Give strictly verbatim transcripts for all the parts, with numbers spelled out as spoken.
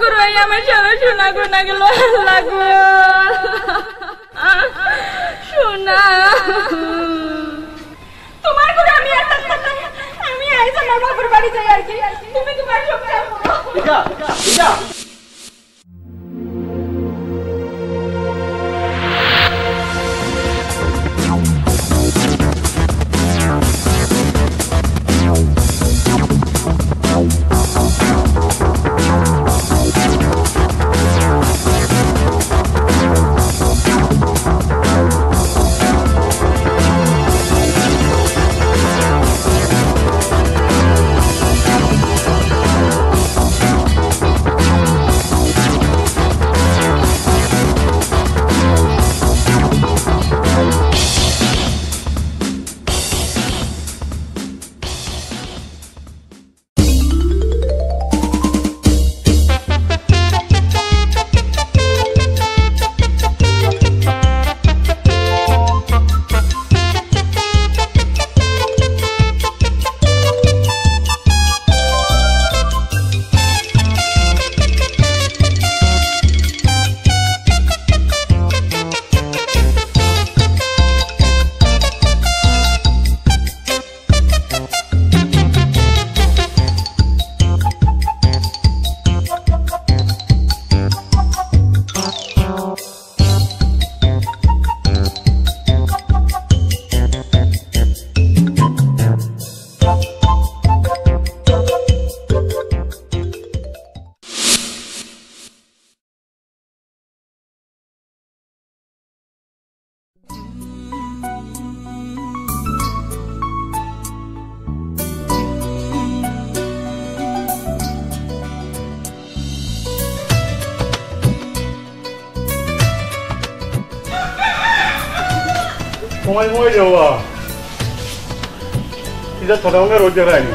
ঘরো আইয়া আমার সারা সোনা গয়না গেল, আল্লাহ গো। সোনা। তোমার ঘরো আমি আর থাকতাম না। আমি আইজ আমার বাপর বাড়ি যাই আর কি। তুমি তোমার সংসার করো। সময় সময় যাওয়া। এটা ছোট ভাঙা রোজ দেখা হয়নি।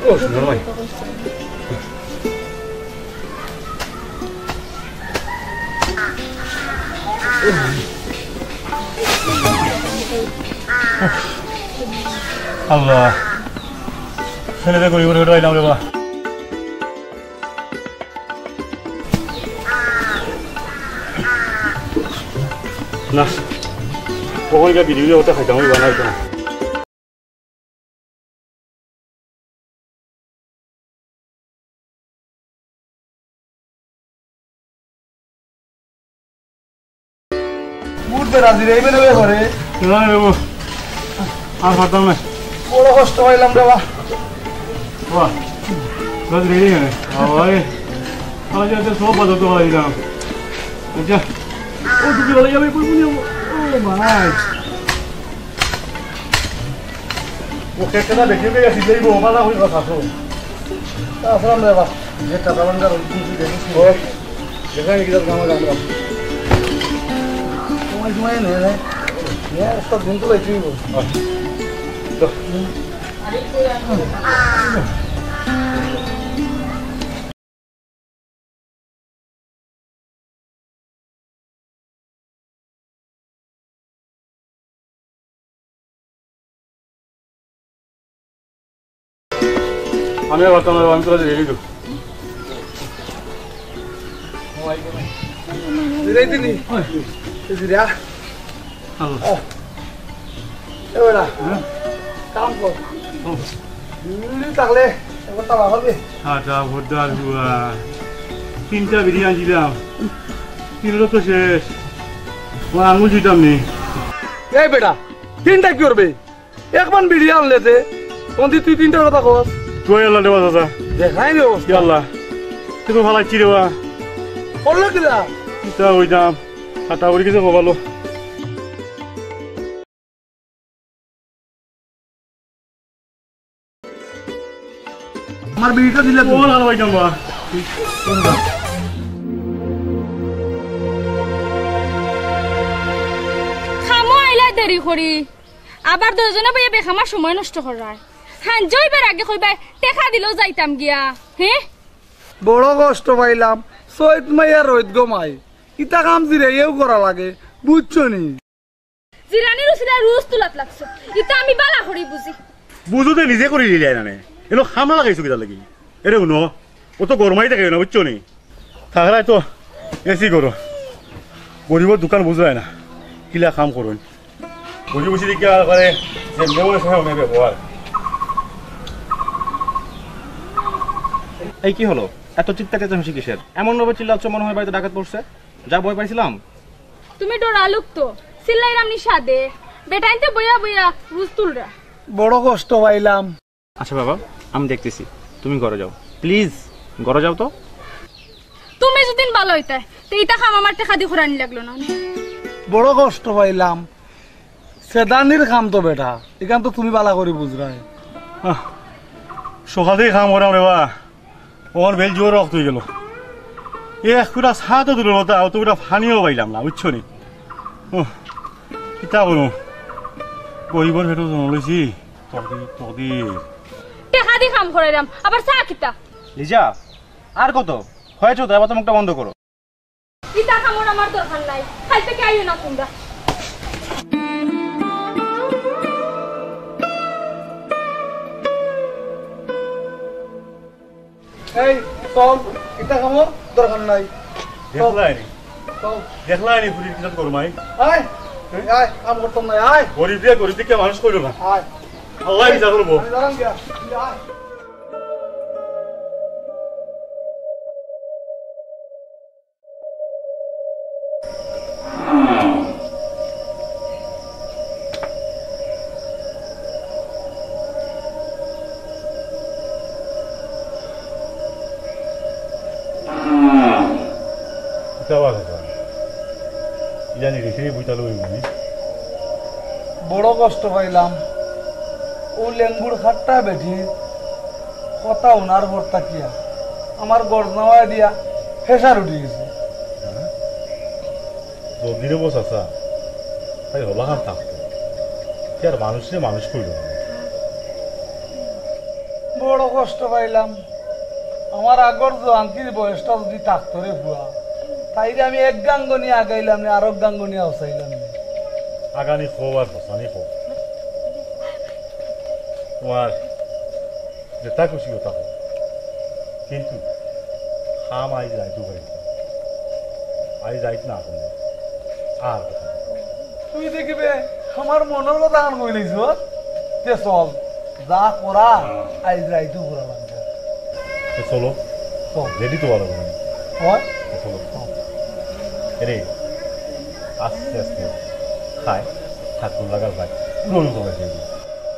ও, সুন্দর ভাই। আল্লাহ। ছেলেদের গরিব করে উঠাইলাম রে বা। না, কখন গিয়া বিড়ি বিড়ি হতে খাইতাম, ওই বানাইতো না। উঠ বেটা, জিরাইবে না বে ঘরে। না রে বাবু, আর পারতাম না। বড় কষ্ট পাইলাম রে বা। বাহ, বাস রেডি হয়ে। বাবা রে, আজ এত সব বাজাতে পারি না। আচ্ছা, ও টুপি ভালো যাবে, কই বুঝে? ও মাই। ও কেকটা দেখে পেয়ে গেছি, যাইব, ভালো হয়ে কথা তো। আসলাম রে বাবা, যে টাকা ভাঙ্গার ওই কিছু দেখেছি। ও, যেখানে কি যাবে, আমার আমরা। সময় সময় নেই রে। নিয়ে সব দিন তো লইতেই বল। আচ্ছা। তো। আমি আর পারতাম না, আমি তোরা রেডি তো। জিরাই দিনি। জিরা। হ্যালো। এ বেটা, হ্যাঁ? কাম কর। হুম। বিড়ি থাকলে একবার তালা মারবে। আটা ভোটদার হুয়া। তিনটা বিড়ি আনছিলাম। তিনটা তো শেষ। আমার আঙুল জুইতাম নি। এই বেটা, তিনটা কি করবে? একবার বিড়ি আনলে যে, কোন দিন তুই তিনটার কথা কস? তুই আল্লাহ দেবা চাচা। দেখাই রে অবস্থা। ইয়া আল্লাহ। তুই তো ফালাইছি রে বা। করলো কিলা? ইতা ওই দাম। আটা উড়ি গেছে, ভালো। আমার বিড়িটা দিলে তো। ও, লাল ভাই, জানবা। খামো আইলা দেরি করি। আবার দুইজনে বইয়া বেখামার সময় নষ্ট করায়। হাঞ্জইবার আগে কইবায়, টেকা দিলেও যাইতাম গিয়া। হে? বড় কষ্ট পাইলাম। চৈত মাইয়া রইদ গো মাই। ইতা কাম জিরাইয়াউ করা লাগে। বুঝছো নি? জিরানির উছিলায় রুজ তুলাত লাগছো, ইতা আমি বালা করি বুঝি। বুঝো তে নিজে করি দিলে না নে। এলো হামলা লাগাইছো কিতার লাগি? এরে হুনো, অত গরমাই থাকে না, বুঝছো নি? থাকরায় তো এসি করো। গরিবর দুখান বুঝরায় না। কিলা কাম করইন। গরিব বুঝি দিকে আর করে, যে মেয়ে মনে হয় ব্যবহার। এই কি হলো? এত চিৎকার চেঁচামেচি কিসের? এমন ভাবে চিল্লাচ্ছ মনে হয় বাড়িতে ডাকাত পড়ছে। যা ভয় পাইছিলাম। তুমি ডরালুক তো, চিল্লাইরাম নি সাদে। বেটাইন্তে বইয়া বইয়া রুজ তুলরা। বড় কষ্ট পাইলাম। আচ্ছা বাবা, আমি দেখতেছি, তুমি ঘরে যাও, প্লিজ। ঘরে যাও তো। তুমি যুদি ভালা অইতায়, তে ইতা কাম আমার টেকা দি করানি লাগলো না। বড় কষ্ট পাইলাম। সেদানির কাম তো বেটা, ইখান তো তুমি ভালা করি বুঝরায়। আহ, সকাল থাকি কাম করাম রে বা, অখন বেল জোর রক্ত অইগেলো। এ এক কুড়া চা তো দূরর কথা, অত কুড়া পানিও পাইলাম না, বুঝছো নি? উহ, কিতা করমু? গরিবর পেটো জন্ম লইছি, তকদির, তকদির। টেকা দি কাম করাইরাম, আবার চা কিতা? লিজা, আর কত? হয়েছে তো, এবার তো মুখটা বন্ধ করো। ইতা কামর আমার দরকার নাই, কাইল থাকি আইও না তুমরা। এই, চল, ইতা কামর দরকার নাই। চল। দেখলায়নি? চল। দেখলায়নি ফুরির কিতা গরমাই? আয়, আয়, কাম করতাম না, আয়। গরিব দিয়া গরিব দেখিয়া মানুষ কইলো না। আয়। আল্লায় বিচার করবো। আমি দাঁড়ান গিয়া, আয়। কিতা বা কথা? ইজানি রেখে বইতালো অইবনি। বড় কষ্ট পাইলাম। অউ লেঙ্গুর ফাট্টা বেটির কথা হুনার পর থাকিয়া আমার গর্দনাওয়ায় দিয়া প্রেশার উঠি গেছে। হ্যাঁ? যদি রে বস আসা, তাই হলাখান থাকতো। কি আর মানুষরে মানুষ কইল না। বড় কষ্ট পাইলাম। আমার আগর জোয়ানকির বয়সটা যদি থাকতো রে ফুয়া, তাইলে আমি এক গাঙ্গনি আগাইলাম নে, আরক গাঙ্গনি আওসাইলাম নে। আগানি খো আর ফসানি খো। তোমার যেতা খুশি অতা খো। কিন্তু কাম আইজ রাইত করি। আইজ রাইত না করলে আর কথা না। তুই দেখিবে আমার মনর কথা আন কইলিস। তে চল, যা করা, আইজ রাইতু করা লাগবে। তো চলো। চল। রেডি তো ভালো করে। হয়? তো চলো। চল। এরে, আস্তে আস্তে খায়, ঠাকুর লাগার ভাই, উড়ো উড়ো করে খেয়ে দিই।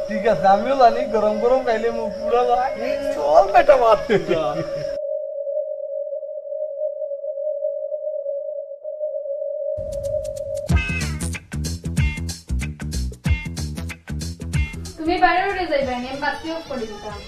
ঠিক আছে, আমিও জানি গরম গরম খাইলে মুখ পুড়া যায়। চল বেটা, মাত। তুমি বাইরে উঠে যাইবে, আমি বাতি অফ করে দিতাম।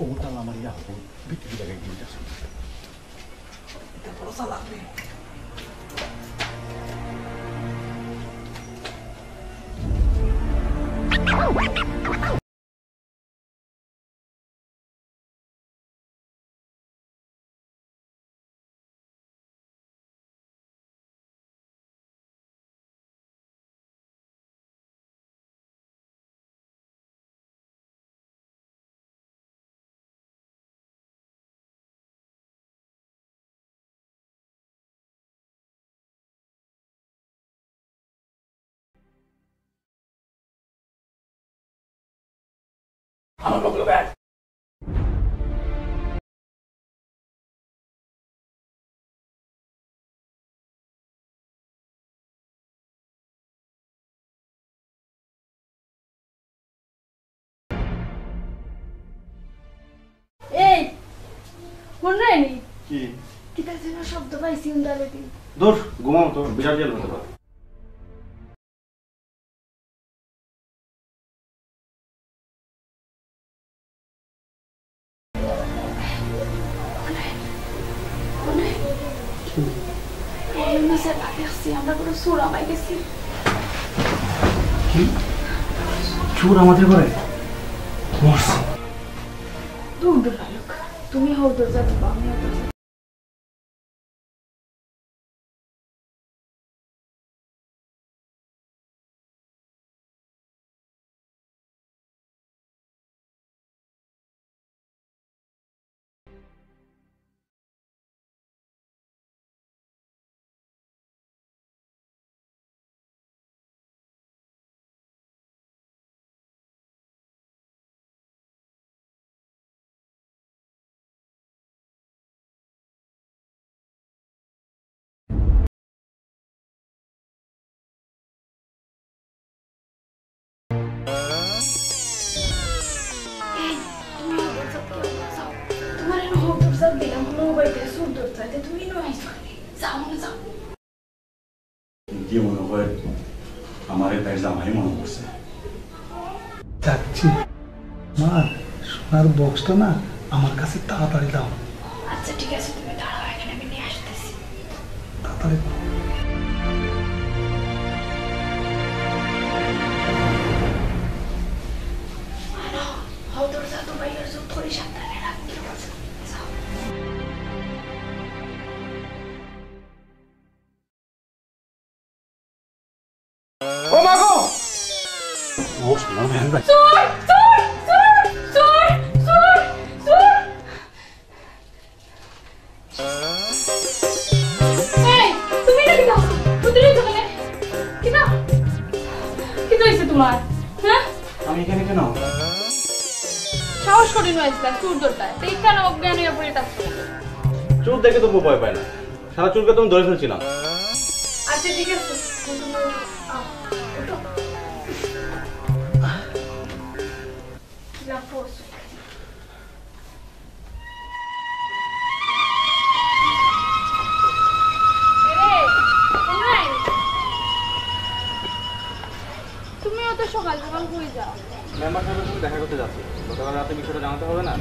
ও তালা মারিয়া, ও ভিতরে জায়গায় গিয়ে যাচ্ছে। এটা বড় চালাক রে। আমার বগলে ব্যাগ। এই, মনে হয়নি? কি? কিতা যেন শব্দ পাইছি উন্দালে দিন। দূর, ঘুমাও তো, বিরাট জেল হতে পারে। কি? চুর আমাদের ঘরে মরছে। দূর দূর আলোক, তুমি হও দরজা দিবা, আমি হও দরজা। এই, তুমি আমার সাথে কেন যাও? তোমার এনে হক দরজা দিলাম, কোনো উপায় দিয়ে সুর দরজা দিয়ে তুমি এনে আইছো কেন? যাও না, যাও। কি মনে হয় আমার এই ভাইয়ের জামাই মনে করছে? যাচ্ছি। মা, সোনার বক্সটা না আমার কাছে তাড়াতাড়ি দাও। আচ্ছা, ঠিক আছে, তুমি দাঁড়াও, এখানে আমি নিয়ে আসতেছি। তাড়াতাড়ি। আনো, হদর জাদু ভাইয়ের জুত করি সাবধানে রাখিও। যাও। ও মা গো! ও সোনার ভাই। চোর, চোর, চোর, চোর, চোর, চোর। এই, তুমি এটা কিতা? ভিতরে যাও কেনে? কিতা? কিতা হইছে তোমার? হ্যাঁ? আমি এখানে কেন? সাহস করি নয় ইসলাম, চুর ধরতায়। তো এখানে অজ্ঞান হইয়া পড়ে থাকছো। চুর দেখে তো কেউ ভয় পায় না। সারা চুরকে তো আমি ধরে ফেলছিলাম। আচ্ছা, ঠিক আছে। তুমি, আহ, উঠো। কি লাভ করছো? এরে, কোনায়? তুমি অত সকাল সকাল কই যাও? মেম্বার সাহেবের সাথে দেখা করতে যাচ্ছি। গতকাল রাতে বিষয়টা জানাতে হবে না?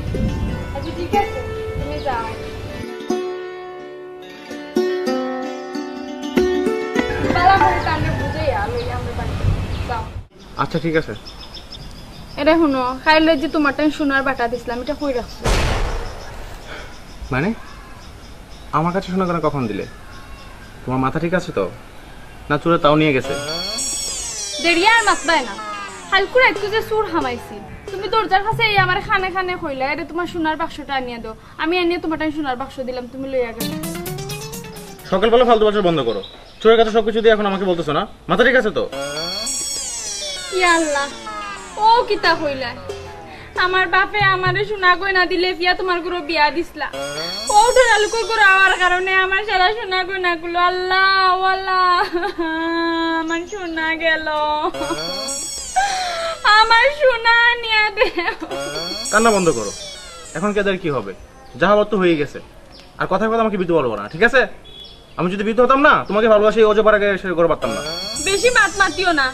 আচ্ছা, ঠিক আছে, তুমি যাও। বালা করে তানরে বুঝাইয়া লইয়া আমরা বাড়ি যাই। যাও। আচ্ছা, ঠিক আছে। এরে হুনো, কাইল রাইত যে তোমার টাইম সোনার বাটা দিছিলাম, ইটা কই রাখছো? মানে? আমার কাছে সোনা কেন কখন দিলে? তোমার মাথা ঠিক আছে তো? না চুরে তাও নিয়ে গেছে? দেরিয়া আর মাতবায় না। কাইলকু রাইতকু যে চুর হামাইছি, তুমি দরজার কাছে এই আমার কানে কানে কইলা, "এরে তোমার সোনার বাক্সটা আনিয়া দাও।" আমি আনিয়া তোমার টাইম সোনার বাক্স দিলাম, তুমি লইয়া গেলে। সকালবেলা ফালতু বাসা বন্ধ করো। চুরের কাছে সবকিছু দিয়ে এখন আমাকে বলতেছো না? মাথা ঠিক আছে তো? ইয়া আল্লাহ, ও কিতা কইলা? আমার বাপে আমারে সোনা গয়না দিলে ফিয়া তোমার ঘরো বিয়া দিছলা। ও ডরালুকর ঘরো আওয়ার কারণে আমার সারা সোনা গয়নাগুলো, আল্লাহ, ও আল্লাহ, আমার সোনা গেল। আমার সোনা নিয়া দে। কান্না বন্ধ করো। এখন কেঁদে আর কি হবে? যা হবার তো হয়ে গেছে। আর কথায় কথা আমাকে বিধবা বলবো না, ঠিক আছে? আমি যদি বিধবা হতাম না, তোমাকে ভালোবাসা এই অজপাড়া গায়ে এসে গড়ে পারতাম না। বেশি মাত মাতিও না।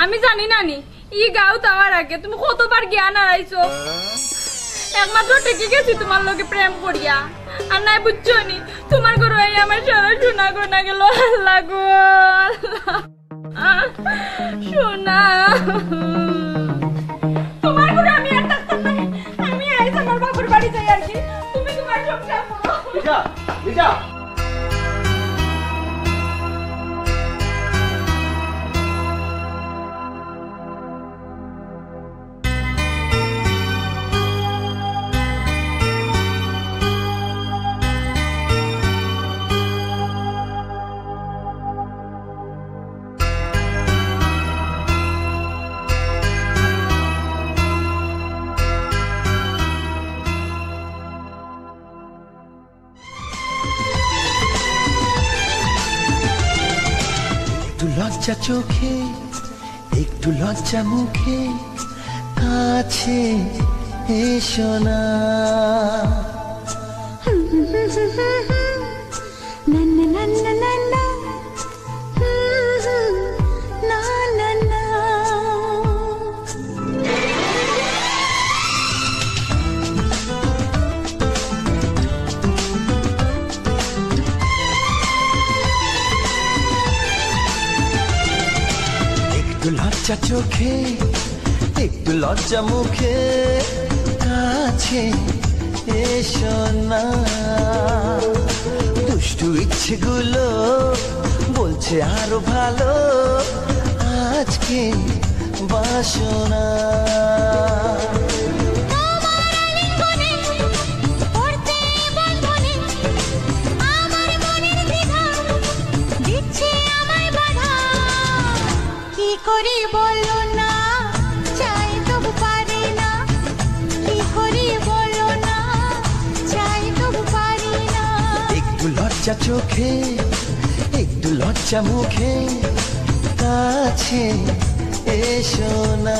আমি জানি না নি, ই গাঁও তাওয়ার আগে তুমি কতবার জ্ঞান হারাইছো। একমাত্র টিকি গেছি তোমার লগে প্রেম করিয়া। আর নাই বুঝছো নি, তোমার ঘরো এই আমার সারা সোনা গয়না গেল। আল্লাহ গো, আল্লাহ। সোনা, তোমার ঘরো আমি আর থাকতাম না। আমি আইজ আমার বাপর বাড়ি যাই আর কি। তুমি তোমার সংসার করো। লিজা, লিজা। একটু লজ্জা চোখে, একটু লজ্জা মুখে, কাছে এসো না। না, না, না, না, না, না। হুম, হুম, না, না, না। একটু লজ্জা চোখে, একটু লজ্জা মুখে, কাছে এসো না। দুষ্টু ইচ্ছেগুলো বলছে আরো ভালো, আজকে বাসনা। তোমার আলিঙ্গনে পড়তে বন্ধনে, আমার মনের দ্বিধা দিচ্ছে আমায় বাধা। কি করি বলো না, চাই তবু পারি না। কি করি বলো না, চাই তবু পারি না। একটু লজ্জা চোখে, একটু লজ্জা মুখে, কাছে এসো না।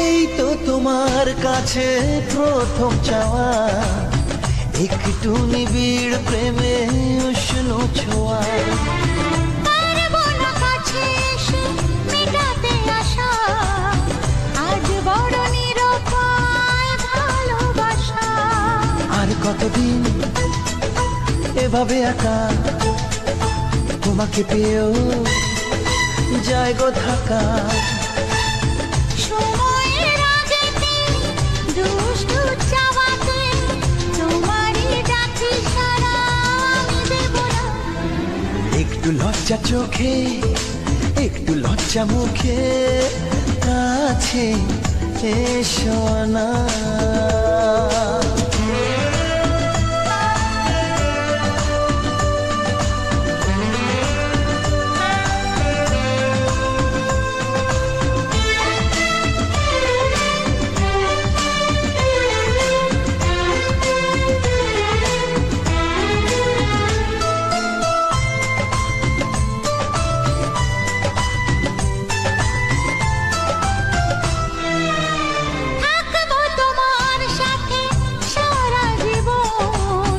এই তো তোমার কাছে প্রথম চাওয়া, একটু নিবিড় প্রেমে উষ্ণ ছোঁয়া। পারবো না কাছে এসে মেটাতে আশা, আজ বড় নিরুপায় ভালোবাসা। আর কতদিন এভাবে একা, তোমাকে পেয়েও যায় গো থাকা। সময়ের আগেতে দুষ্টু চাওয়াতে তোমারই ডাকি সাড়া আমি দেব না। একটু লজ্জা চোখে, একটু লজ্জা মুখে, কাছে এসো না। থাকবো তোমার সাথে সারা জীবন,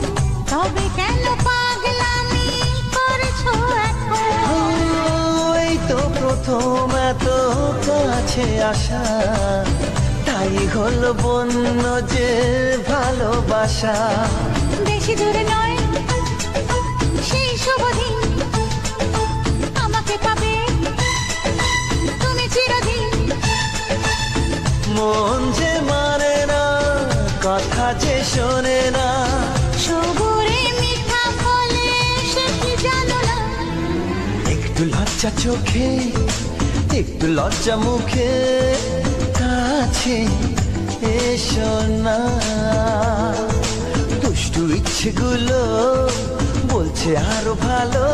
তবে কেন পাগলামি করছো এখন? ও, এই তো প্রথম এত কাছে আসা, তাই হলো বন্য যে ভালোবাসা। বেশি দূরে নয় সেই শুভ দিন, আমাকে পাবে তুমি চিরদিন। মন যে মানে না, কথা যে শোনে না। সবুরে মিঠা ফলে সে কি জানো না। একটু লজ্জা চোখে, একটু লজ্জা মুখে, কাছে এসো না। দুষ্টু ইচ্ছেগুলো বলছে আরো ভালো,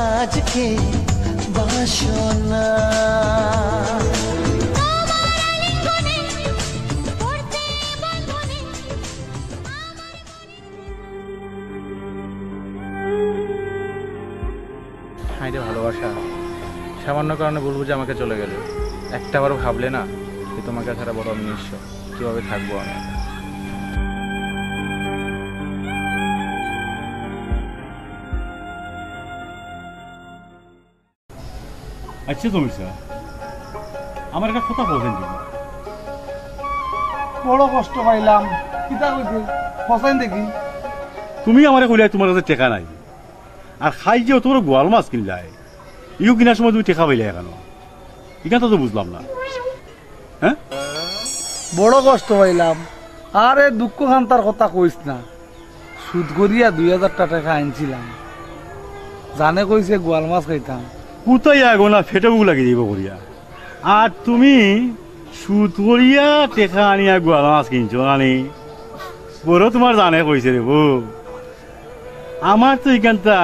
আজকে বাসনা। তোমার আলিঙ্গনে পড়তে বন্ধনে আমার মনে যে ভালোবাসা, সামান্য কারণে ভুল বুঝে আমাকে চলে গেলে, একটা বারও ভাবলে না যে তোমাকে ছাড়া বড় আমি নিঃস্ব, কিভাবে থাকবো আমি? আচ্ছা জমির সাব, আমার একটা কথা বলবেন কি? বড় কষ্ট পাইলাম। কিতা কইতে? হোসেন দেখি। তুমি আমারে কইলায় তোমার কাছে টেকা নাই, আর খাই যে অত বড় গোয়াল মাছ কিনলায়, ইও কিনার সময় তুমি টেকা পাইলায় কেন? ইখান তো বুঝলাম না। হ্যাঁ? বড় কষ্ট পাইলাম। আরে দুঃখ খান্তার কথা কইস না। সুদ করিয়া দুই হাজার টা টেকা আনছিলাম। জানে কইছে গোয়াল মাছ খাইতাম। কুতাই আগো না ফেটে বুক লাগি দিব করিয়া। আর তুমি সুদ করিয়া টেকা আনিয়া গোয়াল মাছ কিনছো আনি। বড় তোমার জানে কইছে রে বউ। আমার তো ইখানটা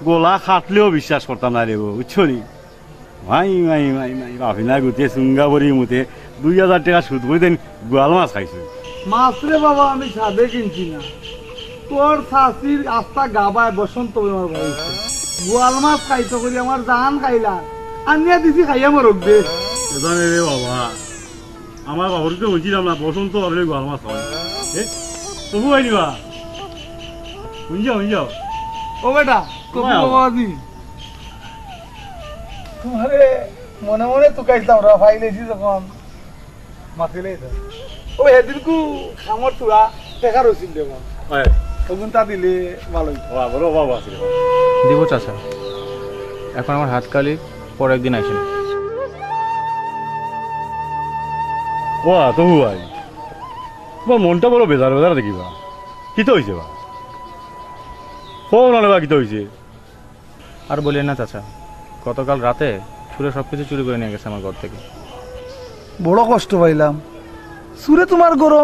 গলা কাটলেও বিশ্বাস করতাম না রে বউ, বুঝছো নি? মাই, মাই, মাই, মাই, বাফিনা গুতে সুঙ্গা বড়ি মুতে দুই হাজার টেকা সুদ করি দেন, গোয়াল মাছ খাইছো। মাছ রে বাবা, আমি সাদে কিনছি না। তোর চাচির আস্তা গাবায় বসন্ত বেমার বাড়িছে। গোয়াল মাছ খাইতো করি আমার জান খাইলা। আনিয়া দিছি খাইয়া মরক দে। এ জানে রে বাবা, আমার বাবুর তো বুঝছিলাম না, বসন্ত বাবুরে গোয়াল মাছ খাওয়াই। এ, তবু আইনি বা। হুন যাও, হুন যাও। ও বেটা, তবু বাবা। বাবা দি। তোমারে মনে মনে তুকাইছিলাম রা, ফাইল আইছি যখন। মাতিলেই তো। ও, হেদিনকু আমার থুড়া টেকা রইছিল রে মন। হয়। ওগুন তা দিলে ভালোই। বাবা, বড় বাবা আছে রে। দিব চাচা। এখন আমার হাত খালি, পরে একদিন আইসেন। ও, তো ভাই। তোমার মনটা বড় বেজার বেজার দেখিবা। কিতা হইছে বা? কও না রে বা, কিতা হইছে? আর বলিয়েন না চাচা, গতকাল রাতে চুরে সবকিছু চুরি করে নিয়ে গেছে আমার ঘর থেকে। বড় কষ্ট পাইলাম। চুরে তোমার ঘরো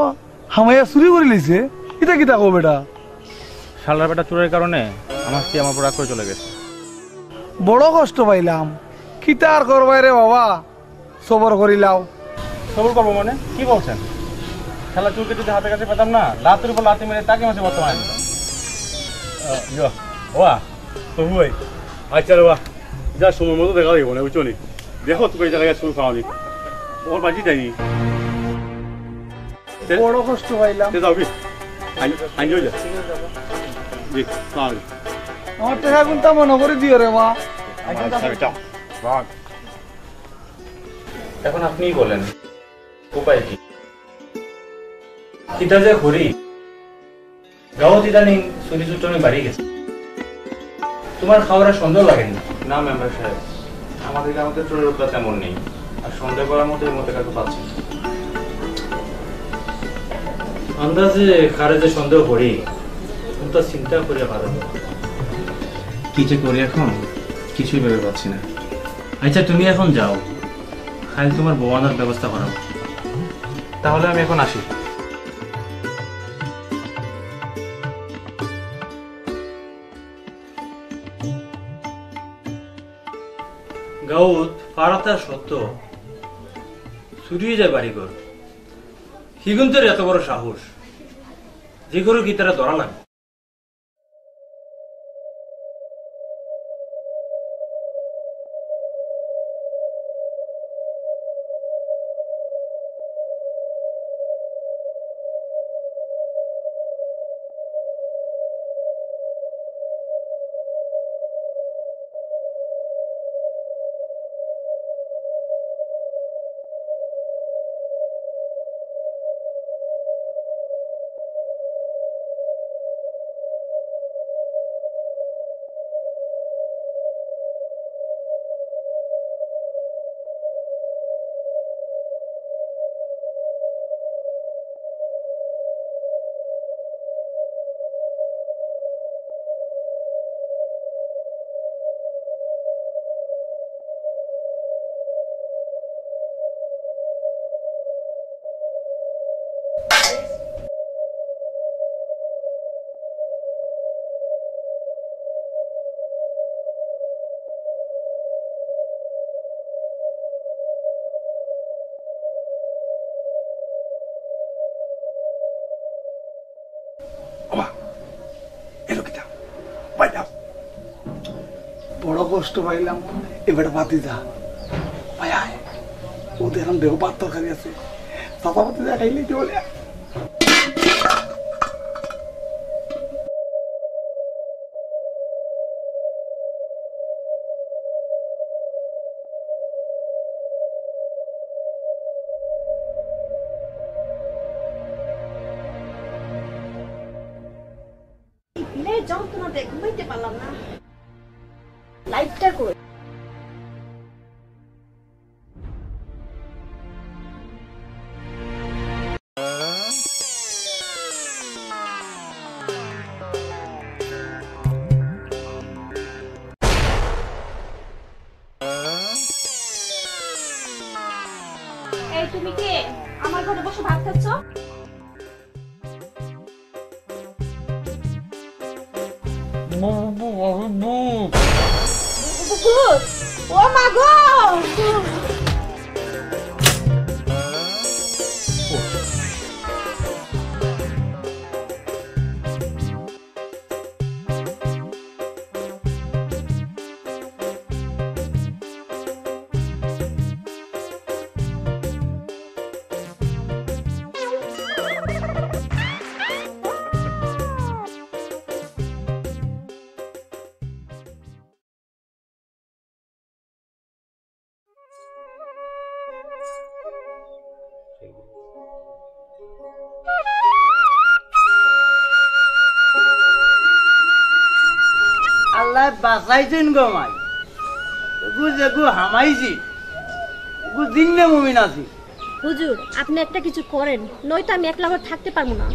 হামাইয়া চুরি করি লইছে? ইতা কিতা কও বেটা? শালার বেটা চুরের কারণে আমার স্ত্রী আমার উপর রাগ করে চলে গেছে। বড় কষ্ট পাইলাম। কিতা আর করবায় রে বাবা? সবর করি লাও। সবর করবো মানে? কি বলছেন? শালা চুরকে যদি হাতে কাছে পেতাম না, লাতের উপর লাথি মেরে তাকে মাসে বর্তমানে দিতাম। আহ, ইয়ো, ওয়া, তো হুয়াই। আচ্ছা রে ওয়া, যা সময় মতো দেখা দিব না, বুঝছো নি? দেখো, তুই এই জায়গায় চুর খাওয়ানি। ওর বাজি যায়নি। তে-, বড় কষ্ট পাইলাম। তে যাও কি? আইন-, আইন হয়ে যা। জি, সালাম আলাইকুম। আমার টেকা কোনটা মনে করে দিও রে মা। আচ্ছা, বেটা। এখন আপনিই বলেন, উপায় কি? কিতা যে করি, গাঁওত ইদানিং চুরি চুট্টামি বাড়ি গেছে। তোমার খাওয়ার আর সন্দেহ লাগেনি? না মেম্বার সাহেব, আমাদের গ্রামে তো চোরের উৎপাত তেমন নেই, আর সন্দেহ করার মতো এই মতো কাউকে পাচ্ছি না। আন্দাজে কারে যে সন্দেহ করি, কোনটা চিন্তা করিয়া পারে না। কি যে করি এখন, কিছুই ভেবে পাচ্ছি না। আচ্ছা, তুমি এখন যাও, কাল তোমার বউ আনার ব্যবস্থা করাবো। তাহলে আমি এখন আসি। গাঁওত পাড়াতা সত্য চুরি যায় বাড়িঘর। হিগুন্তর এত বড় সাহস, যে ঘরো কি তারা ধরা লাগে। কষ্ট পাইলাম, এবার বাতি যা। ভাই আয়, ওদের এখন দেহ ভাত তরকারি আছে, চাচা বাতি যা খাইলে কি বলে? বিলে যন্ত্রণা দিয়ে ঘুমাইতে পারলাম না। লাইটটা কই? এই, তুমি কে? আমার ঘরে বসে ভাত খাচ্ছ? ভূত! ও মা গো! আল্লায় বাঁচাইছইন গো মাই। এগু যেগু হামাইছি, এগু জিন্নে মুমিন আছি। হুজুর, আপনি একটা কিছু করেন, নয়তো আমি একলা ঘর থাকতে পারবো না।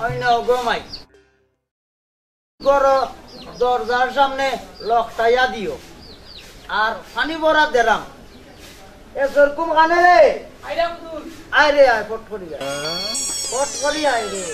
অইন্য গো মাই, ঘরো দরজার সামনে লকটাইয়া দিও, আর পানি ভরা দেরাম। এ সরকুম খানে রে, আইরাম তুই। আয় রে, আয়, ফট করি আয়, ফট করি আয় রে।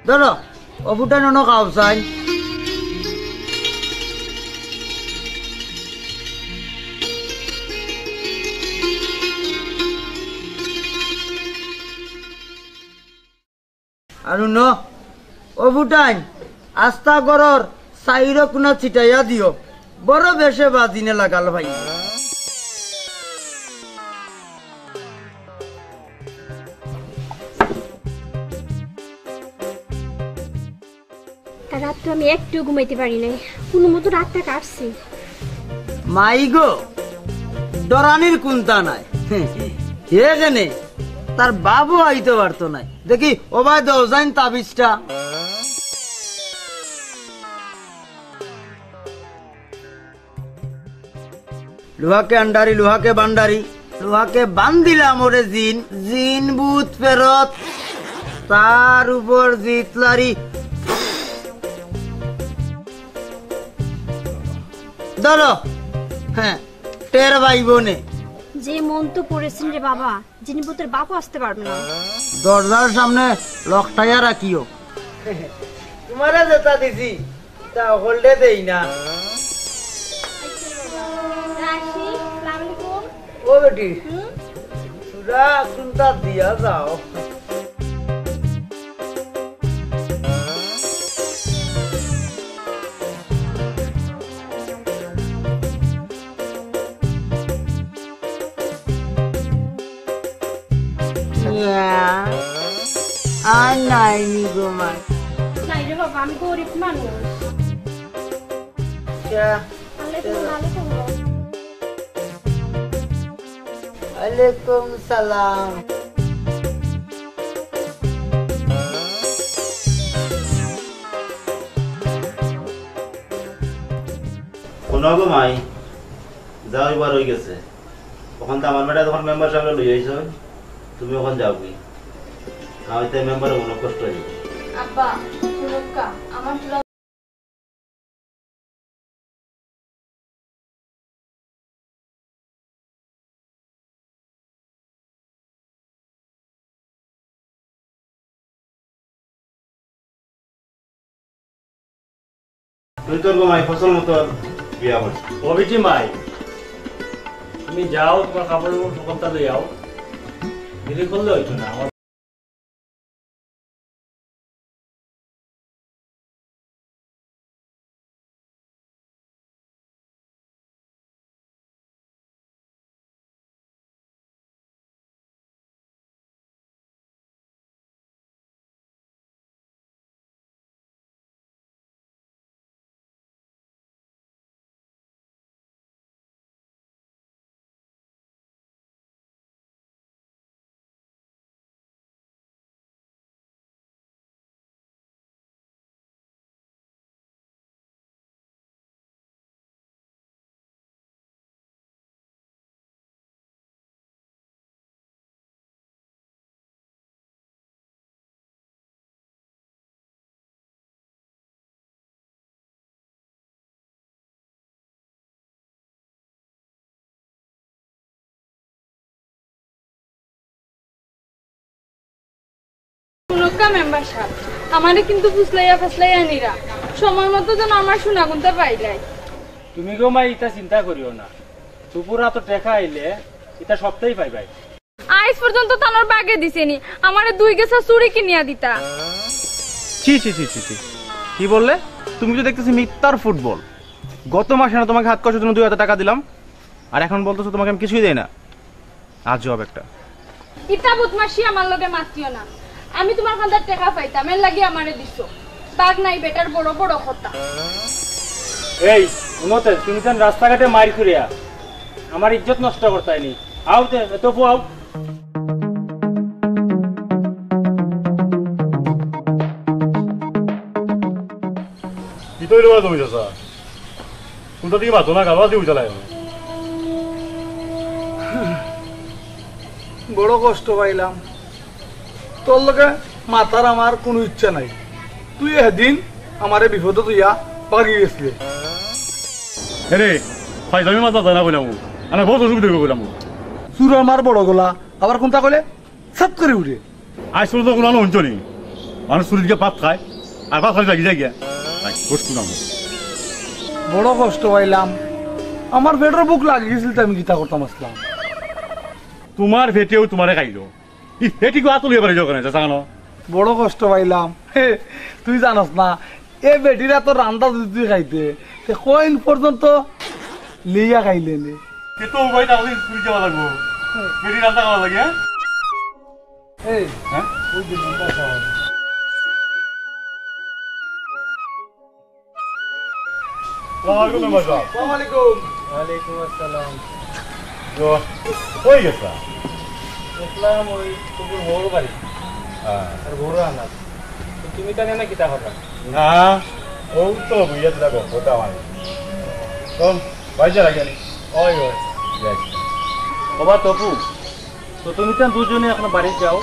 ধরো, অবুটা নন খাও চাই। আর হুনো, অবুটাইন, আস্তা ঘরর চাইরো কুনা ছিটাইয়া দিও, বড় বেশে বাজিনে লাগাল ভাই। কাল রাত তো আমি একটু ঘুমাইতে পারি নাই, কোনো মতো রাতটা কাটছি। মাই গো, ডরানির কুন্তা নাই। হে কেনে, তার বাবু আইতে পারতো নাই। দেখি, ও ভাই, দেও যাইন তাবিজটা। লোহাকে আন্ডারি, লোহাকে বান্ডারি, লোহাকে বান্দিলাম ওরে জিন, জিন ভূত ফেরত, তার উপর জিতলারি। ধরো, হ্যাঁ, টের পাইবো নে। যে মন্ত্র পড়েছেন রে বাবা, জিন ভূতের বাপও আসতে পারবে না। দরজার সামনে লকটাইয়া রাখিও। তোমারে যেটা দিছি, তা হকলরে দেই না। রাশি, আসসালামু আলাইকুম। ও বেটি, হুম? তোরা কোনটা দিয়া যাও? ইয়া, আর নাইনি গো মাই। নাই রে বাবা, আমি গরিব মানুষ। আচ্ছা। ওয়ালাইকুম, ওয়ালাইকুম। ওয়ালাইকুম সালাম। হুনো গো মাই, যাও, এবার হয়ে গেছে। ওখান তো আমার বেটা যখন মেম্বার সাহেব লই আইছো, তুমি ওখান যাও কি? আমি তো মেম্বারে মনে কষ্ট হয়ে যাবে। আব্বা, শুনুক্কা, আমার তোরা তুই তোর গো মাই ফসল মতো বিয়া করছিস। ও বিটি মাই, তুমি যাও, তোমার কাপড় উপর সকলটা লই আও। দেরি করলে হইতো না। আমার শুনুক্কা মেম্বার সাহেব, আমারে কিন্তু ফুসলাইয়া ফাসলাইয়া নিরা, সময় মতো যেন আমার সোনাগুনটা পাইলাই। তুমি গো মাই, ইতা চিন্তা করিও না, দুপুরা তো দেখা আইলে ইতা সপ্তাহে পাইবাই। আইজ পর্যন্ত তানর বাগে দিছে নি, আমারে দুই গেছা চুড়ি কিনিয়া দিতা। ছি, ছি, ছি, ছি, ছি। কি বললে? তুমি তো দেখতেছি মিথ্যার ফুটবল। গত মাসে না তোমাকে হাত খরচের জন্য দুই হাজার টাকা দিলাম, আর এখন বলতেছো তোমাকে আমি কিছুই দেই না। আজব একটা। ইতা বদমাশি আমার লগে মাতিও না। আমি তোমার কান্দার টেকা পাইতাম, এর লাগি আমারে দিছো। বাঘ নাই বেটার বড় বড় কথা। এই, উনতে, তুমি যেন রাস্তাঘাটে মাইর করিয়া আমার ইজ্জত নষ্ট করতায় নি। আও তে, এ তপু আও। কি তৈরি করা তুমি চাচা? কোনটা দিকে মাতো না, গালো আছে উঠে লাগে। বড় কষ্ট পাইলাম। তোর লগে মাতার আমার কোনো ইচ্ছা নাই। তুই এদিন আমারে বিপদে তুইয়া ভাগি গেছলে। এরে, ফাইজলামি মাত মাততায় না কইলাম। আরে, বহুত অসুবিধা হইব কইলাম। চুরর মার বড় গলা, আবার কোনটা কইলে? সাত করে উঠে। আইজ পর্যন্ত কোনো হুনছো নি? মানুষ চুরির দিকে ভাত খায়, আর ভাত খাই লাগি যায় গিয়া। নাই, বস কোন আমার। বড় কষ্ট পাইলাম। আমার পেটর ভুক লাগি গেছিল, তো আমি কিতা করতাম আসলাম। তোমার পেটেও তোমারে খাইলো। এই পেটি গো আতুলিয়া পারে যখন, চাচা কেন? বড় কষ্ট পাইলাম। হে, তুই জানস না, এ বেটিরা তো রান্দা যদি তুই খাইতে, তে কইন পর্যন্ত লিয়া খাইলে নে। তে তো উপায় না, ওই চুরি যাওয়া লাগবো। বেটি রান্দা খাওয়া লাগে, হ্যাঁ? এই, হ্যাঁ? ওই যে মুন্ডা সাহেব। আসসালামু আলাইকুম, মেম্বার সাহেব। আসসালামু আলাইকুম। ওয়ালাইকুম আসসালাম। তো, কই গেছা? গেছিলাম ওই টুকুর বউর বাড়ি। হ্যাঁ। আর বউর আনার। তো তুমি তাহলে না কিতা করবা? না, ও তো বুঝে দিলা গো, কথা হয়। তো, বাইরে লাগে। ওই, ওই। যাই। বাবা তপু, তো তুমি তান দুজনে এখন বাড়িত যাও,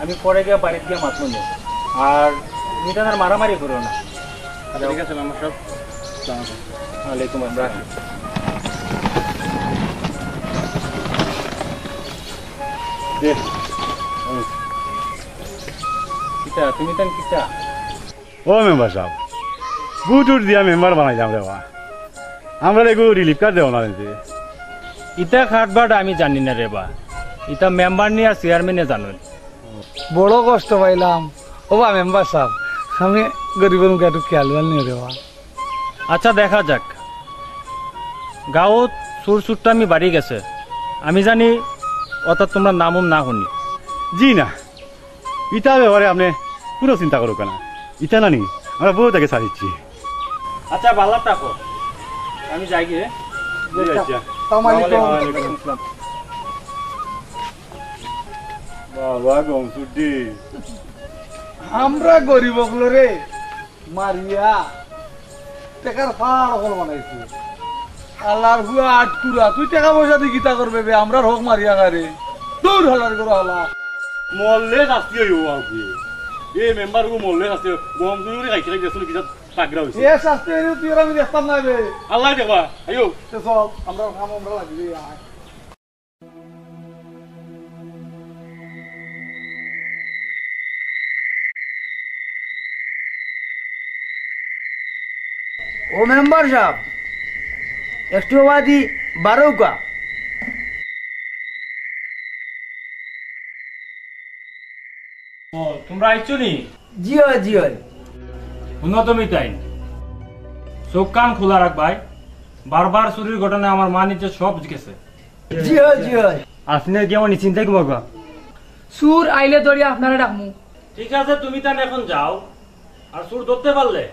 আমি পরে গিয়া বাড়িত গিয়া মাতমু নে। আর তুমি তান আর মারামারি করো না। আচ্ছা, ঠিক আছে, মেম্বার সাহেব। আসসালামু আলাইকুম। ওয়ালাইকুম আসসালাম। দে। কিতা, তুমি তান কিতা? ও মেম্বার সাহেব, ভোট উট দিয়া মেম্বার বানাইলাম রে বা। আমরা এগু রিলিফ কার্ড দেও না রে। ইতা কার্ড বার্ড আমি জানি না রে বা, ইতা মেম্বার নি আর চেয়ারম্যানে জানইন। বড় কষ্ট পাইলাম। ও বা মেম্বার সাহেব, আমি গরিবর মুখে একটু খেয়াল নি রে বা। আচ্ছা, দেখা যাক। গাঁওত চুর চুরটা আমি বাড়ি গেছে, আমি জানি, অর্থাৎ তোমরা নামও না শুনি। জি না, ইতা ব্যাপারে আপনি কোনো চিন্তা করুক না। ইতা নানি, আমরা বহুত আগে ছাড়িছি। আচ্ছা, ভালা থাকো, আমি যাই গিয়া। জি, আচ্ছা। আসসালামু আলাইকুম। ওয়ালাইকুম আসসালাম। বাবা গমসুদ্দি। আমরা গরিব অকলরে মারিয়া টেকার ফাড় অকল বানাইছি। আল্লার হুয়া আটকুরা, তুই টেকা পয়সা দি কিতা করবে বে? আমরার হক মারিয়া খারে। দূর হালার ঘরর হালা। মরলে শাস্তি অইবো বাবু। এ মেম্বার গু মরলে শাস্তি অইবো। গম চুরি করি খাইতে খাইতে আসলে কিতা তাগড়া অইছে। এ শাস্তি অইলে তুই আর আমি দেখতাম না বে। আল্লায় দেখবা। আইও। তে চল, আমরার কাম আমরা লাগি রে, আয়। ও মেম্বার সাব, একটু বাদি বারউক্কা। ও, তুমরা আইছো নি? জি অয়, জি অয়। হুনো তুমি তাইন, চউখ কান খুলা রাখবায়। বারবার চুরির ঘটনায় আমার মান ইজ্জত সব গেছে। জি অয়, জি অয়। আপনে কি আমার নিশ্চিন্তায় ঘুমাবা? চুর আইলে ধরিয়া আপনারে ডাকমু। ঠিক আছে, তুমি তান এখন যাও। আর চুর ধরতে পারলে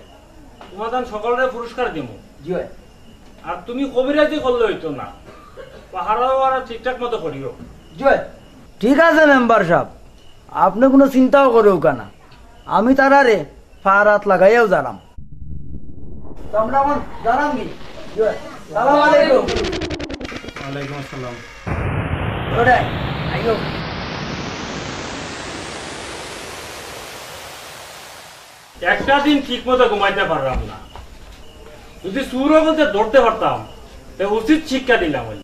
তুমরা তান সকলরে পুরস্কার দিমু। জি অয়। আর তুমি কবিরাজি করলে অইতো না, পাহারা ওহারা ঠিকঠাক মতো করিও। জি অয়। ঠিক আছে মেম্বার সাব, আপনে কুনু চিন্তাও করিউক্কা না, আমি তারারে পাহারাত লাগাইয়াউ যারাম। তো আমরা এখন যারাম কি? জি অয়। সালাম আলাইকুম। ওয়ালাইকুম আসসালাম। ওরে, আইও। একটা দিন ঠিক মতো ঘুমাইতে পারলাম না। যদি চুর অকলরে ধরতে পারতাম, তে উচিত শিক্ষা দিলাম অইলে।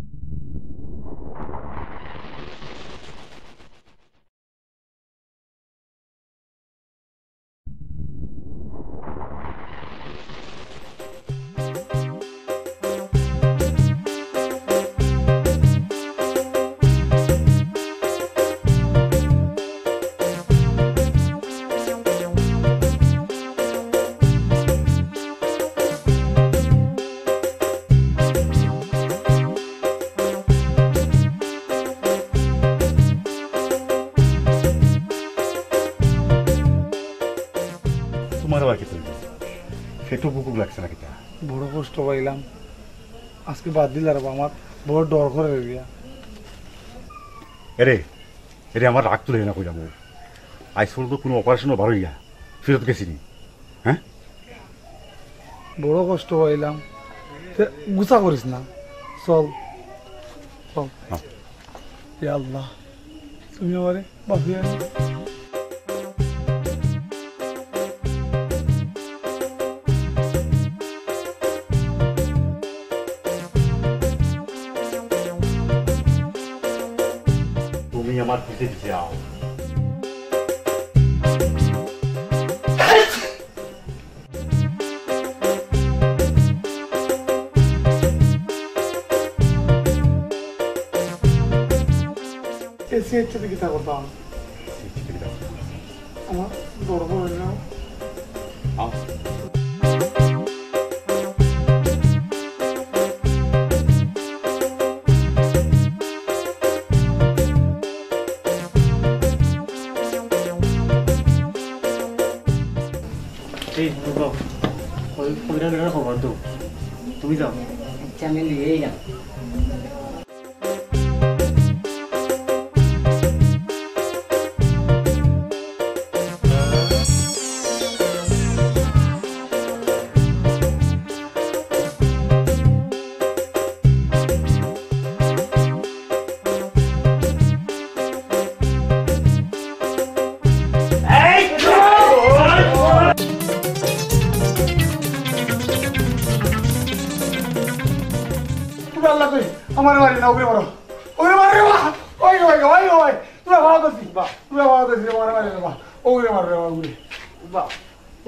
তুমার আবার কিতা অইছে? পেটো ভুক লাগছে না কিতা? বড় কষ্ট পাইলাম, আজকে বাদ দিলা রে বা, আমার বড় ডর করে রে বিয়া। এরে, এরে, আমার রাগ তুলে না কইলাম। আইজ পর্যন্ত কুনু অপারেশনও বারইয়া ফিরত গেছি নি? হ্যাঁ? বড় কষ্ট পাইলাম। তে গুছা করিস না। চল। চল। হ্যাঁ। ইয়া আল্লাহ, তুমি আমারে বাঁচিয়ে আনো। তুমি আমার পিছে পিছে আও। এসি হচ্ছে তো কিতা করতাম? আমার বড় বড় হইল। আও। এই, রুকো। ওই, ওইটা বেটার খবর তো। তুমি যাও। আচ্ছা, আমি লিয়েই যাও। তুমি আল্লাহ কই, আমার বাড়ি না, ওগুলো মারো, ওগুলো মারো রে বা, ওই, ওই, ওই, ওই, তোমরা ভালো করছি, বা, তোমরা ভালো করছি, আমার বাড়ি না, বা, ওগুলো মারো রে বা, ওগুলো। বা।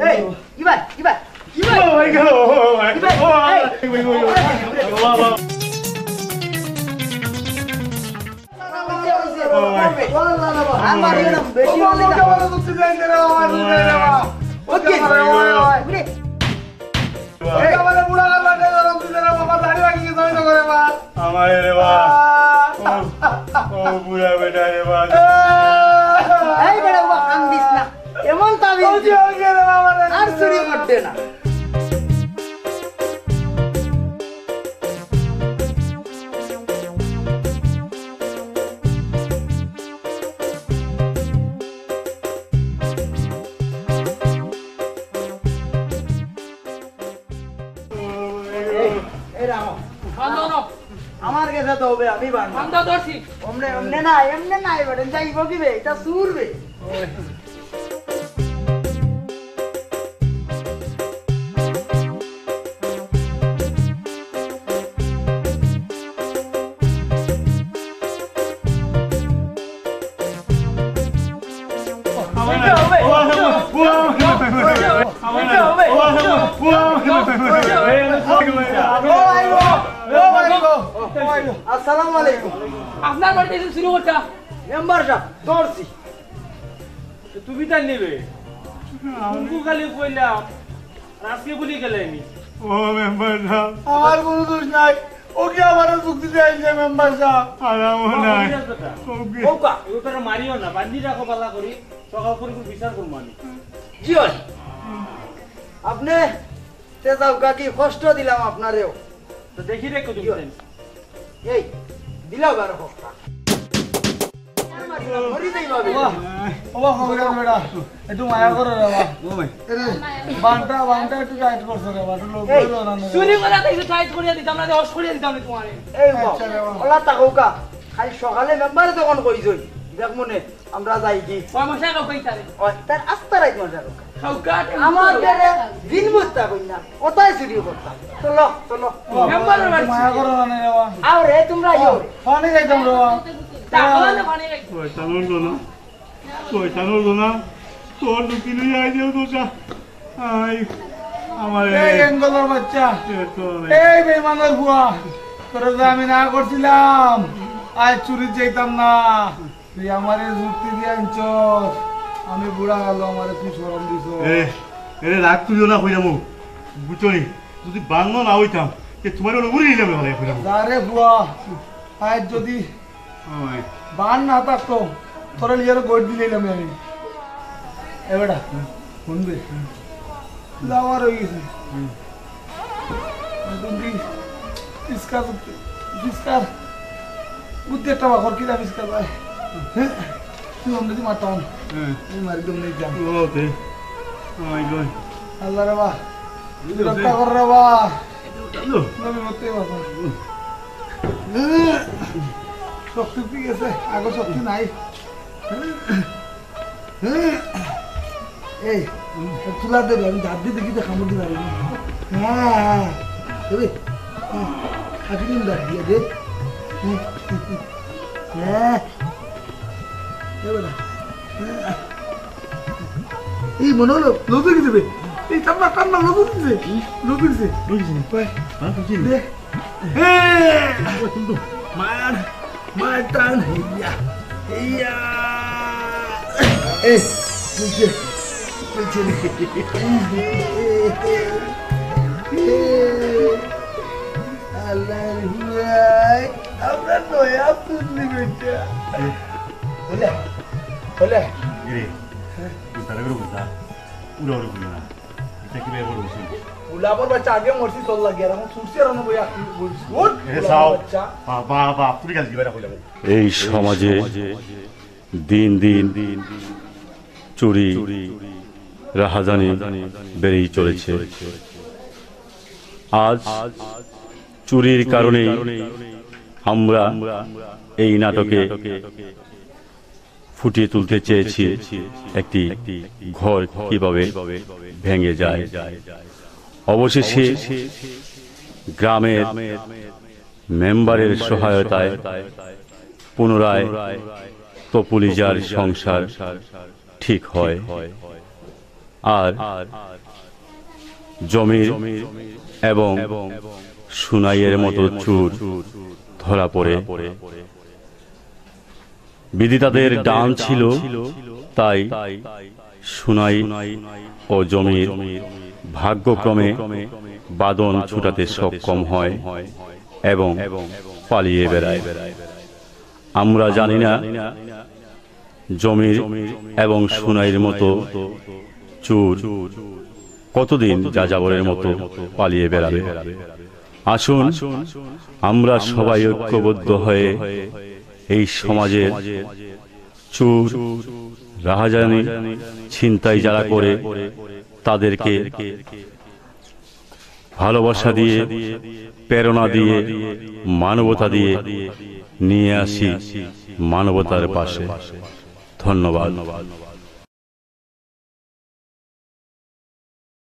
এই, কি ভাই, কি ভাই, কি ভাই? ও ভাই গো, ও ভাই। কি ভাই? ও ভাই। এই। ও বাবা। আমার এরকম বেশি হলে না। ওকে। ওরে। এই। আমার বুড়া গলা দিয়ে গরম দিতে না, বাবা, দাড়ি ভাঙি গেছে, আমি তো করে বা। আমার রে বা। ও, ও বুড়া বেটা রে বা। এই বেটা, বাবা, কান্দিস না। এমন তাবিজ ওই যে, ওই যে রে বাবা রে। আর চুরি করতে না। এই, এই রাখো। তবে আমি বান্ধা। বান্ধা ধরছি। অমনে, অমনে না, এমনে না, এবারে যাইব কি বে? এটা সুর বে। আসসালামু আলাইকুম। আপনার বাড়িতে এসে শুরু করতা? মেম্বার সাহেব, ধরছি। তো তুমি তার নিবে? আমি খালি কইলাম, আজকে বলি গেলাইনি। ও মেম্বার সাহেব। আমার কোনো দোষ নাই। ও কি আমারে যুক্তি দেয় যে মেম্বার সাহেব? আরামও নাই। ও কি? ও কা? এগুলো তারা মারিও না, বান্ধি রাখো বালা করি, সকাল করে বিচার করবো আমি। জি অয়। আপনে তে যাও কাকি, কষ্ট দিলাম আপনারেও। তো দেখি রে কত জি অয়। এই, দিলাও বারো হোক। মরি যাই ভাবি। বাহ, ও বাহ, খবর আছে বেটা। একটু মায়া করো রে বাবা। ও ভাই। এরে, বানটা, বানটা একটু টাইট করছো রে বাবা, একটু লোক এই, বলো না, না। চুরি করে তো একটু টাইট করিয়া দিতাম না, অস করিয়া দিতাম না তোমারে। এই বাবা, আচ্ছা রে বাবা। ওলা তা কউকা, খালি সকালে মেম্বারে তখন কইছই, দেখ মনে, আমরা যাই কি? ওই মশা কাউ কইতারে। ওই, তার আস্তা রাইত মশা কাউ। কাউ কাটে আমার মুখে। বেড়ে দিন বুঝতা কই না, কোথায় চুরি করতাম? চলো, চলো। ও, মেম্বারের বাড়ি মায়া চুরি। করো না রে বাবা। আও রে, তোমরা আইও। পানি খাইতাম রে বাবা। তা বলো না, পানি খাই। শয়তান উঠলো না, শয়তান উঠলো না, তোর দুটি লইয়া আই যাও তোরটা। আই, আমার এই এই এঙ্গলর বাচ্চা, এ তো অনেক। এই বেইমানের বুয়া, তোরে যে আমি না করছিলাম, আজ চুরি যাইতাম না। তুই আমারে যুক্তি দিয়ে আনছস, আমি বুড়া গেল, আমারে তুই শরম দিছস। এরে, এরে রাগ তুলিও না কইরামু, বুঝছো নি? যদি বাংলো না হইতাম, তে তোমার ওরা উড়ে নিলাম না কইরামু। আরে বুয়া, আজ যদি ওই। বান না থাকতো, তোরা লিয়ার গোট দিলাম আমি। এ বেটা, হুম। শুনবে? হুম। যাওয়ার হয়ে গেছে। হুম। তুমি ফিসকার, ফিসকার। বুদ্ধি একটা বাকর কিনা ফিসকার ভাই। হ্যাঁ? তুই অন্য দিন মারতাম। হ্যাঁ। এই মারি দম নেই যা। ও, তে। Oh my God। আল্লাহ রে বাবা। এই তো রক্ষা তে। কর রে বাবা। এই তো। নবী মতে বাবা। শক্তি উঠে গেছে, আগে শক্তি নাই। এই, তুলা দেবে, আমি দাঁত দিয়ে দেখি তো কামড় দিতে পারি না। হ্যাঁ, দেবে। হ্যাঁ, হাঁটি দিন দাঁত দিয়ে দে। হ্যাঁ। দেবে না। এই মনে হলো, লজু কি দেবে? এই টান্না, টান্না, লজু দিছে। লজু দিছে। লজু দিছে। কই? হ্যাঁ, লজু দিছে। দে। হ্যাঁ। ওই কিন্তু মার, মার টান। ইয়া, ইয়া। এই, তুলছে, তুলছে। আল্লাহর হুয়াই, আমরা নয়া পুতলি বেটা। বলে, বলে। এরে, তুই তারা করে বুঝা। উড়াউড়ি করিও না। এটা কি ভাই বড় হইছে? গোলাপর বাচ্চা আগে মরছি চল লাগিয়া, আর এখন ছুটছি আর অন্য বই আঁকি বলছি। উঠ, এ গোলাপর চাও। বাচ্চা। বাবা, বাপ, তুই গাল দিবা না কইলাম। এই সমাজে দিন দিন চুরি, রাহাজানি বেড়েই চলেছে। আজ চুরির কারণেই আমরা এই নাটকে ফুটিয়ে তুলতে চেয়েছি একটি ঘর কিভাবে ভেঙে যায়। অবশেষে গ্রামের মেম্বারের সহায়তায় পুনরায় তপুলিজার সংসার ঠিক হয়। আর জমির এবং সুনাইয়ের মতো চুর ধরা পড়ে। বিধাতাদের ডান ছিল, তাই সুনাই ও জমির ভাগ্যক্রমে বাঁধন ছুটাতে সক্ষম হয় এবং পালিয়ে বেড়ায়। আমরা জানি না জমির এবং সুনাইর মতো চুর কতদিন যাযাবরের মতো পালিয়ে বেড়াবে। আসুন, আমরা সবাই ঐক্যবদ্ধ হয়ে এই সমাজের চুর, রাহাজানি, ছিনতাই যারা করে, তাদেরকে ভালোবাসা দিয়ে, প্রেরণা দিয়ে, মানবতা দিয়ে নিয়ে আসি মানবতার পাশে। ধন্যবাদ।